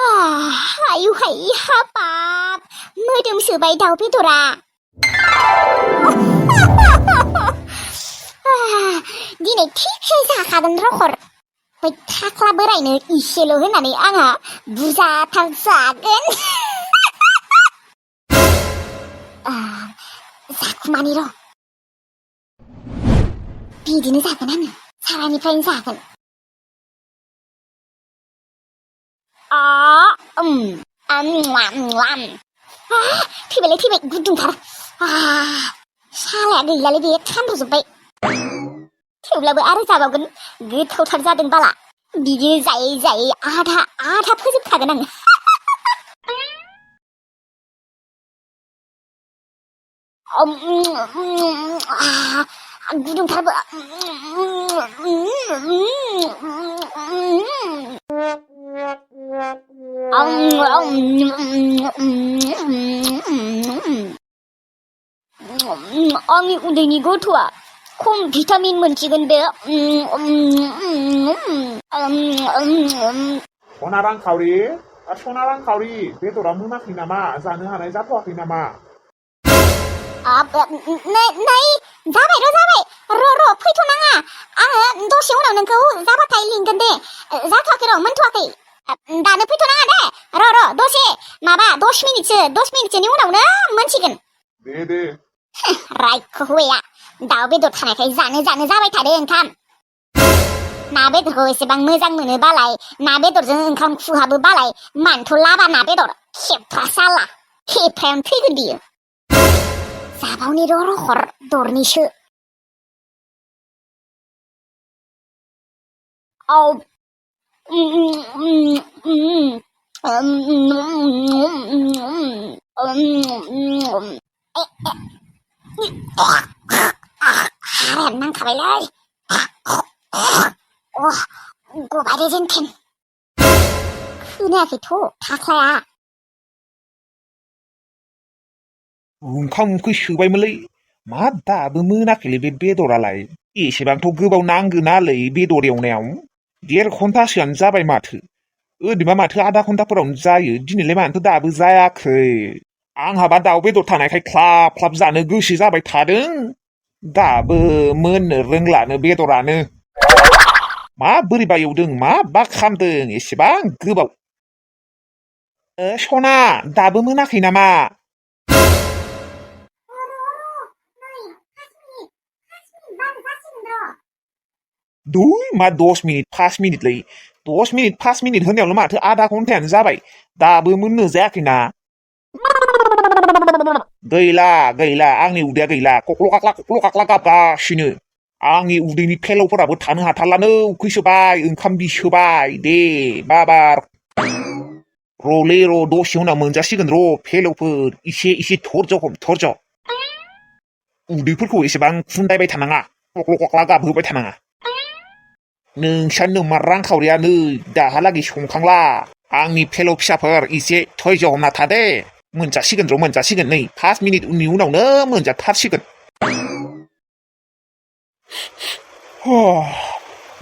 आयु हाय हाबाब मोदोमसोबाय दाउ बेदरा दिनै थिगसे जाखागोन रखर बै थाख्ला बोरायनो इसेल' होननानै आंहा बुरजाथार जागोन जाखुमानि र' बिदिनो जागोन आङो सारानिफ्रायनो जागोन थैबायलै थैबाय गुदुंथार सालाया गैलालै बे खामब्रजोब्बाय थेवब्लाबो आरो जाबावगोन गोथावथार जादों बाला बिदि जायै जायै आधा फोजोबखागोन आं गुदुंथारबो आंनि उदैनि गथ'आ खम भिटामिन मोनसिगोन बे सना रांखावरि बेदरा मोनाखै नामा जानो हानाय जाथ'वाखै नामा नै जाबाय र' फैथ'नाङा आङो दसे उनाव नोंखौ जाबाथाय लिंगोन दे जाथ'वाखै र' मोनथ'वाखै दानो फैथ'नाङा दे र' दसे माबा 10 मिनिटसोनि उनावनो मोनसिगोन दे रायखौ हौवाया दाउ बेदर थानायखाय जानो जाबाय थादो ओंखाम ना बेदरखौ एसेबां मोजां मोनो बालाय ना बेदरजों ओंखाम खुहाबो बालाय मानोथ' लाबा ना बेदर खेबफ्रा साला खेबफ्रायावनो थैगोन बियो जाबावनि रखर दरनिसो हारायानो नांखाबायलै गबायदे जेनथेन खोनायाखैथ' थाख्लाया ओंखाम ओंख्रि सोबायमोनलै मा दाबो मोनाखैलै बे बेदरालाय एसेबांथ' गोबाव नांगोनालै बेदर एवनायाव 1.5 घन्टासोआनो जाबाय माथो ओरैबा माथो आधा घन्टाफोरावनो जायो दिनैलाय मानोथो दाबो जायाखै आंहाबा दाउ बेदर थानायखाय ख्लाब जानो गोसो जाबाय थादों दाबो मोननो रोंलानो बेदरानो मा बोरैबा एवदों मा खामदों एसेबां गोबाव सना दाबो मोनाखै नामा मा 10 मिनिट 5 मिनिटलै 10 मिनिट 5 मिनिट होनायावल' माथो आधा घन्टायानो जाबाय दाबो मोननो जायाखैना गैला आंनि उदैया गैला कक्ल' काक्ला गाबगासिनो आंनि उदैनि फेलौफोराबो थानो हाथारलानो उखैसोबाय ओंखाम बिसोबाय दे बाबार र'लै दसे उनाव मोनजासिगोन र' फेलौफोर इसे धर्ज' उदैफोरखौ एसेबां खुन्दायबाय थानाङा कक्ल' काक्ला गाबहोबाय थानाङा नोंस्रानो मा रांखावरिया नै दाहालागै संखांला आंनि फेलौ फिसाफोर इसे धैर्य हमना थादे मोनजासिगोन नै 5 मिनिट उनावनो मोनजाथारसिगोन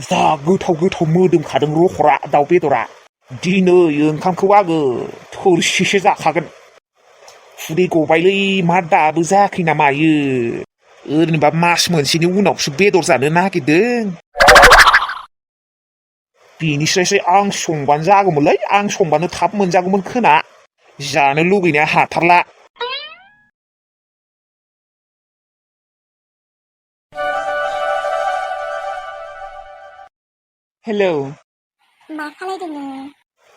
जा गोथाव मोदोमखादों रखरा दाउ बेदरा दिनै ओंखामखौ आङो थोरसिसे जाखागोन खुदै गबायलै मा दाबो जायाखै ना मायो ओरैनोबा मास मोनसेनि उनावसो बेदर जानो नागिरदों बेनिस्रायसो आं संबानो जागौमोनलै आं संबानो थाब मोनजागौमोन खोना जानो लुगैनाया हाथारला हेलौ मा खालायदों नोङो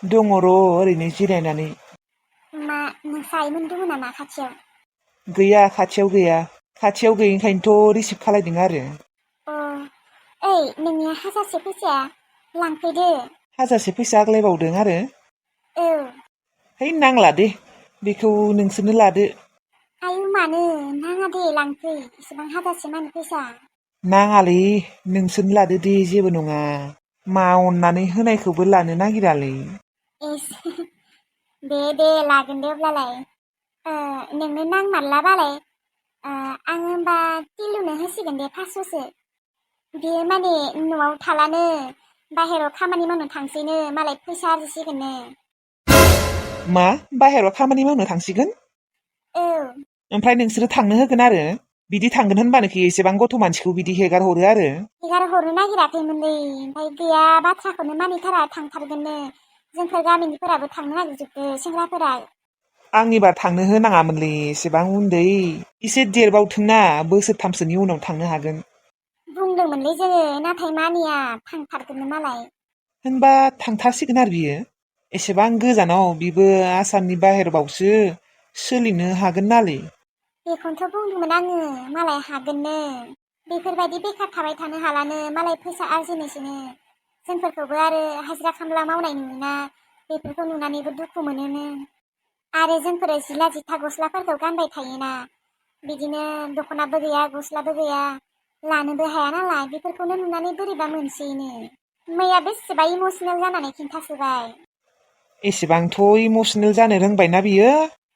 दङ र' ओरैनो जिरायनानै मा नोंसा आइमोन दङ नामा खाथियाव गैया खाथियाव गैयिखायनोथ' रिसिभ खालायदों आरो ओइ नोंनिया 1000 फैसाया लांफैदो 1000 फैसा आग्लायबावदों आरो औ है नांला दे बेखौ नोंसोरनो लादो आयु मानो नाङा दे लांफै इसेबां 1000 मानि फैसा नाङालै नोंसोरनो लादो दे जेबो नङा मा अननानै होनायखौबो लानो नागिरालै दे लागोन दे अब्लालाय नोंनो नांमारलाबालाय आं होमबा किलुनो होसिगोन दे 500सो बियो माने न'आव थालानो बाहेराव खामानि मावनो थांसैनो मालाय फैसा आरजिसिगोननो मा बाहेरायाव खामानि मावनो थांसिगोन औ ओमफ्राय नोंसोरो थांनो होगोन आरो बिदि थांगोन होनबानोखि एसेबां गथ' मानसिखौ बिदि हेगार हरो आरो हेगार हरनो नागिराखैमोनलै ओमफ्राय गैया बाथ्राखौनो मानिथारा थांथारगोननो जोंफोर गामिनिफोराबो थांनो नागिरजोबदो सेंग्राफोरा आंनिबा थांनो होनाङामोनलै एसेबां उन्दै एसे देरबावथोंना बोसोरथामसोनि उनाव थांनो हागोन बुंदोंमोनलै जोङो नाथाय मानिया थांथारगोननो मालाय होनबा थांथारसिगोन आरो बियो एसेबां गोजानाव बिबो आसामनि बाहेरबावसो सोलिनो हागोन नालै बेखौनोथ' बुंदोंमोन आङो मालाय हागोननो बेफोरबायदि बेखार थाबाय थानो हालानो मालाय फैसा आरजिनोसैनो जोंफोरखौबो आरो हाजिरा खामला मावनाय नुयोना बेफोरखौ नुनानैबो दुखु मोनोनो आरो जोंफोरो जिला जिथा गस्लाफोरखौ गानबाय थायोना बिदिनो दख'नाबो गैया गस्लाबो गैया लानोबो हाया नालाय बेफोरखौनो नुनानै बोरैबा मोनसैनो मैया बेसेबा इमसनेल जानानै खिन्थासोबाय एसेबांथ' इमसनेल जानो रोंबायना बियो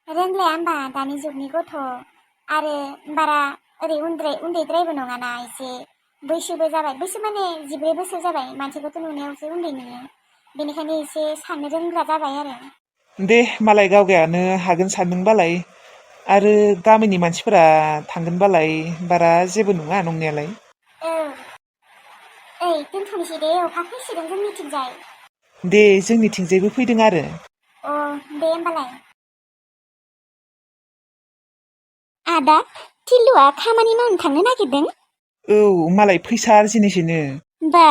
रोंलाया होमबा दानि जुगनि गथ' आरो बारा ओरै उन्दैद्रायबो नङाना एसे बैसोबो जाबाय बैसो माने 14 बोसोर जाबाय मानसिखौथ' नुनायावसो उन्दै नुयो बेनिखायनो एसे साननो रोंग्रा जाबाय आरो दे मालाय गावगायानो हागोन सानदोंबालाय आरो गामिनि मानसिफोरा थांगोनबालाय बारा जेबो नङा नंनायालाय औ ओइ दोनथ'नोसै दे अखा फैसिगोन जोंनिथिंजाय दे जोंनिथिंजायबो फैदों आरो अ दे होमबालाय आदा थिलुआ खामानि मावनो थांनो नागिरदों औ मालाय फैसा आरजिनोसैनो बा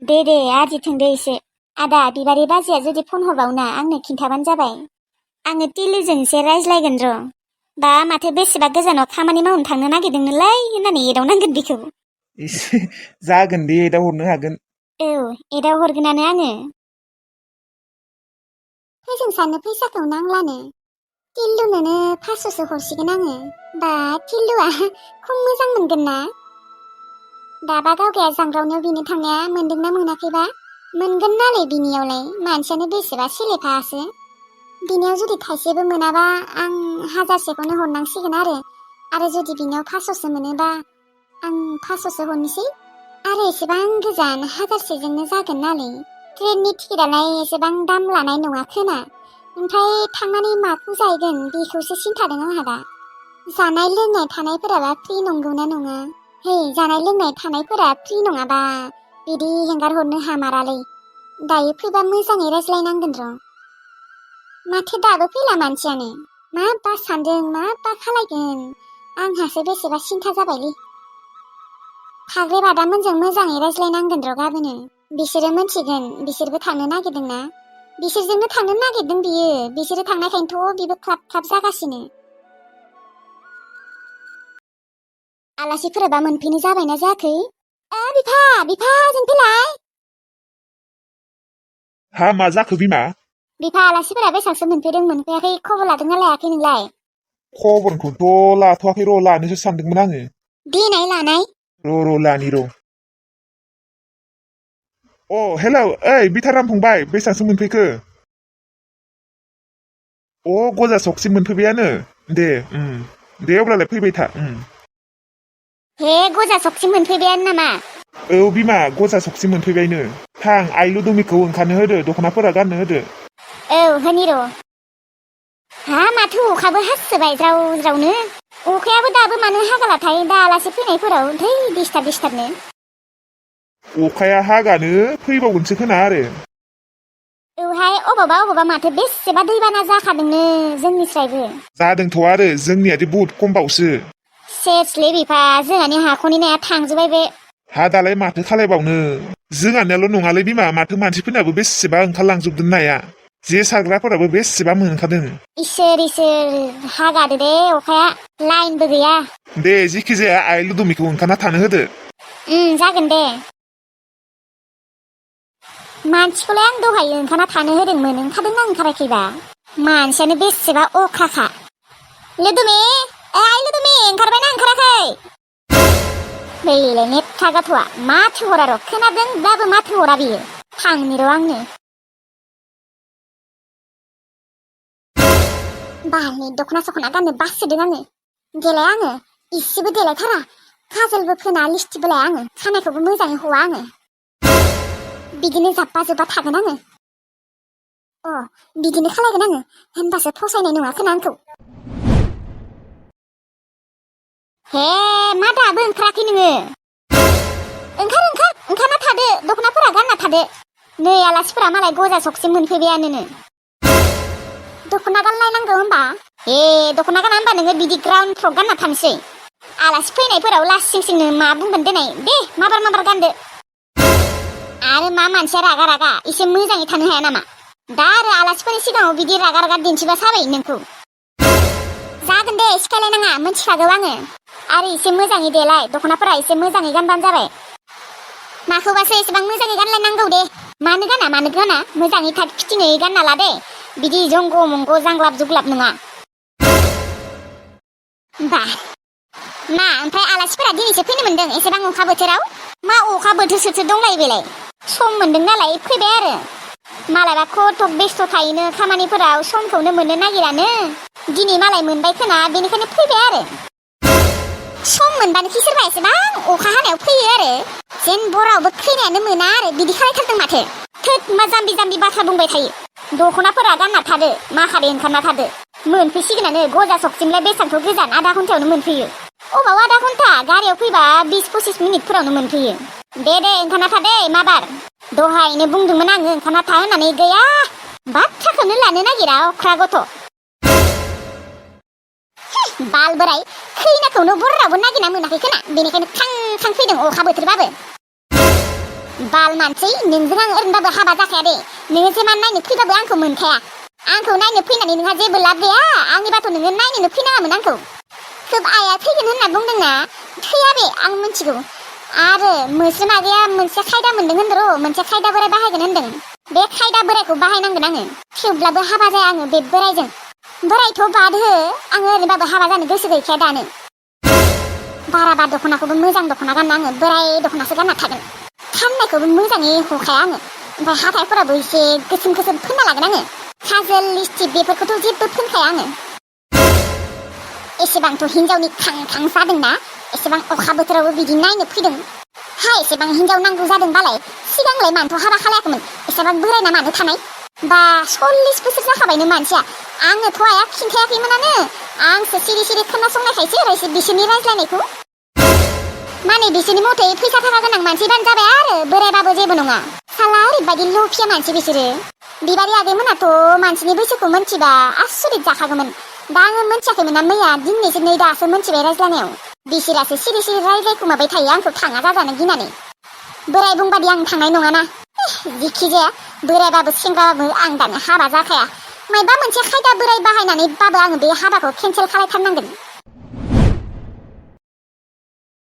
दे आरजिथों दे एसे आदा बिबारि बाजैया जुदि फन हरबावना आंनो खिन्थाबानो जाबाय आङो टिलुजों एसे रायज्लायगोन र' बा माथो बेसेबा गोजानाव खामानि मावनो थांनो नागिरदोंनोलाय होननानै एदावनांगोन बेखौ एसे जागोन दे दा हरनो हागोन औ एदाव हरगोनानो आङो फैजों सानो फैसाखौ नांलानो टिल्लुनोनो 500सो हरसिगोन आङो बा टिल्लुआ खम मोजां मोनगोन ना दाबा गावगाया जांग्रावनायाव बिनो थांनाया मोनदोंना मोनाखैबा मोनगोन नालाय बिनियावलाय मानसियानो बेसेबा सिलेफासो बिनियाव जुदि थाइसेबो मोनाबा आं 1000सेखौनो हरनांसिगोन आरो जुदि बिनियाव 500सो मोनोबा आं 500सो हरनोसै आरो एसेबां गोजान 1000सेजोंनो जागोन नालाय ट्रेननि टिकेटआलाय एसेबां दाम लानाय नङा खोना ओमफ्राय थांनानै माखौ जाहैगोन बेखौसो सिन्थादों आंहा दा जानाय लोंनाय थानायफोराबा फ्रि नंगौना नङा हे जानाय लोंनाय थानायफोरा फ्रि नङाबा बिदि हेंगार हरनो हामारालै दायो फैबा मोजाङै रायज्लायनांगोन र' माथो दाबो फैला मानसियानो माबा सानदों माबा खालायगोन आंहासो बेसेबा सिन्था जाबायलै फाग्लि बादामोनजों मोजाङै रायज्लायनांगोन र' गाबोनो बिसोरो मोनथिगोन बिसोरबो थांनो नागिरदोंना बिसोरजोंनो थांनो नागिरदों बियो बिसोरो थांनायखायनोथ' बिबो ख्लाब जागासिनो आलासिफोराबा मोनफैनो जाबायना जायाखै बिफा जों फैलाय हा मा जाखो बिमा बिफा आलासिफोरा बेसांसो मोनफैदों मोनफैयाखै खबर लादोंना लायाखै नोंलाय खबरखौथ' लाथ'वाखै र' लानोसो सानदोंमोन आङो देनाय लानाय र' लानि र' अ हेलौ ओइ बिथाराम फंबाय बेसांसो मोनफैखो अ गजा सकसिम मोनफैबायानो दे अब्लालाय फैबाय था हे गजा सकसिम मोनफैबायानो नामा औ बिमा गजा सकसिम मोनफैबायनो थां आइलु दुमिखौ ओंखारनो होदो दख'नाफोरा गाननो होदो औ होनि र' हा माथो अखाबो हासोबाय ज्राव ज्रावनो अखायाबो दाबो मानो हागालाथाय दा आलासि फैनायफोराव थै दिस्टार्बनो अखाया हागानो फैबावगोनसो खोना आरो औहाय अबावबा माथो बेसेबा दैबाना जाखादोंनो जोंनिस्रायबो जादोंथ' आरो जोंनियादि बुहुद खमबावसो सेसलै बिफा जोंहानि हाख'नि नाया थांजोबबाय बे हा दालाय माथो खालायबावनो जोंहानियाल' नङालै बिमा माथो मानसिफोरनाबो बेसेबा ओंखारलांजोबदों नाया जे सारग्राफोराबो बेसेबा मोनखादों इसोर हागादो दे अखाया लाइनबो गैया दे जिखि जाया आइ लुदुमिखौ ओंखारना थानो होदो जागोन दे मानसिखौलाय आं दहाय ओंखारना थानो होदोंमोन ओंखारदोंना ओंखाराखैबा मानसियानो बेसेबा अख्राखा लुदुमि ओंखारबायना ओंखाराखै बैलाय नेथा गथ'आ माथो हरा र' खोनादोंब्लाबो माथो हरा बियो थांनि र' आंनो बालनि दख'ना सख'ना गाननो बासोदों आङो देलाय आङो इसेबो देलायथारा काजलबो फोना लिस्टिबो लाया आङो खानायखौबो मोजाङै हवा आङो बिदिनो जाब्बा जुब्बा थागोन आङो अ बिदिनो खालायगोन आङो होनबासो फसायनाय नङा खोना आंखौ हे मा दाबो ओंखाराखै नोङो ओंखारना थादो दख'नाफोरा गानना थादो नै आलासिफोरा मालाय गजा सकसिम मोनफैबायानो दख'ना गानलायनांगौ होनबा दख'ना गाना होनबा नोङो बिदि ग्राउन्ड फ्रक गानना थानोसै आलासि फैनायफोराव लासिं सिंनो मा बुंगोन देनाय दे माबार गानदो आरो मा मानसिया रागा रागा एसे मोजाङै थानो हाया नामा दा आरो आलासिफोरनि सिगाङाव बिदि रागा रागा दिन्थिबा साबाय नोंखौ जागोन दे सिखायलायनाङा मोनथिखागौ आङो आरो एसे मोजाङै देलाय दख'नाफोरा एसे मोजाङै गानबानो जाबाय माखौबासो एसेबां मोजाङै गानलायनांगौ दे मानो गाना मोजाङै थाब फिटिङै गानना ला दे बिदि जंग मंग जांग्लाब जुग्लाब नङा बा मा ओमफ्राय आलासिफोरा दिनैसो फैनो मोनदों एसेबां अखा बोथोराव मा अखा बोथोरसो दंलायो बेलाय सम मोनदों नालाय फैबाय आरो मालायबा खथ' बेस्थ' थायोनो खामानिफोराव समखौनो मोननो नागिरानो दिनै मालाय मोनबाय खोना बेनिखायनो फैबाय आरो सम मोनबानो खि सोरबा एसेबां अखा हानायाव फैयो आरो जेन बरावबो खैनायानो मोना आरो बिदि खालायथारदों माथो थोद मा जाम्बि बाथ्रा बुंबाय थायो दख'नाफोरा गानना थादो माखादे ओंखारना थादो मोनफैसिगोनानो गजा सकसिमलाय बेसेबांथ' गोजान आधा घन्टायावनो मोनफैयो अबाव आधा घन्टा गारियाव फैबा 20-25 मिनिटफोरावनो मोनफैयो दे ओंखारना थादे माबार दहायनो बुंदोंमोन आङो ओंखारना था होननानै गैया बाथ्राखौनो लानो नागिरा अख्रा गथ' बाल बोराय खैनाखौनो बरावबो नागिरना मोनाखै खोना बेनिखायनो थां फैदों अखा बोथोरबाबो बाल मानसै नोंजों आं ओरैनोबाबो हाबा जाखाया दे नोङो जेमान नायनो फैबाबो आंखौ मोनखाया आंखौ नायनो फैनानै नोंहा जेबो लाब गैया आंनिबाथ' नोङो नायनोनो फैनाङामोन आंखौ खोब आइया थैगोन होनना बुंदोंना थैया बे आं मिथिगौ आरो मोस्रोम आगैया मोनसे खायदा मोनदों होनदों र' मोनसे खायदा बोराय बाहायगोन होनदों बे खायदा बोरायखौ बाहायनांगोन आङो थेवब्लाबो हाबा जाया आङो बे बोरायजों बोरायथ' बाद हो आङो ओरैनोबाबो हाबा जानो गोसो गैखाया दानो बाराबा दख'नाखौबो मोजां दख'ना गानना आङो बोराय दख'नासो गानना थागोन खाननायखौबो मोजाङै हखाया आङो ओमफ्राय हाथायफोराबो एसे गोसोम फोनना लागोन आङो काजल लिपस्टिक बेफोरखौथ' जेबो फोनखाया आङो एसेबांथ' हिनजावनि खां जादोंना एसेबां अखा बोथोरावबो बिदि नायनो फैदों एसेबां हिनजाव नांगौ जादोंबालाय सिगांलाय मानोथ' हाबा खालायाखैमोन एसेबां बोरायना मानो थानाय बा 40 बोसोर जाखाबायनो मानसिया आङोथ' आइया खिन्थायाखैमोनानो आंसो सिरि खोनासंनायखायसो बिसोरनि रायज्लायनायखौ माने बिसोरनि मथे फैसा थाखा गोनां मानसिबानो जाबाय आरो बोरायबाबो जेबो नङा साला ओरैबायदि लफिया मानसि बिसोरो बिबारि आगैमोनाथ' मानसिनि बैसोखौ मोनथिबा आसरित जाखागौमोन दा आङो मोनथियाखैमोन मैया दिनैसो नै दासो मोनथिबाय रायज्लायनायाव बिसोरासो सिरि रायज्लायखुमाबाय थायो आंखौ थाङा जाजानो गिनानै बोराय बुंबादि आं थांनाय नङाना जिखिजाया बोरायबाबो सेंग्राबाबो आं दानो हाबा जाखाया मायबा मोनसे खायदा बोराय बाहायनानैबाबो आङो बे हाबाखौ केन्सेल खालायथारनांगोन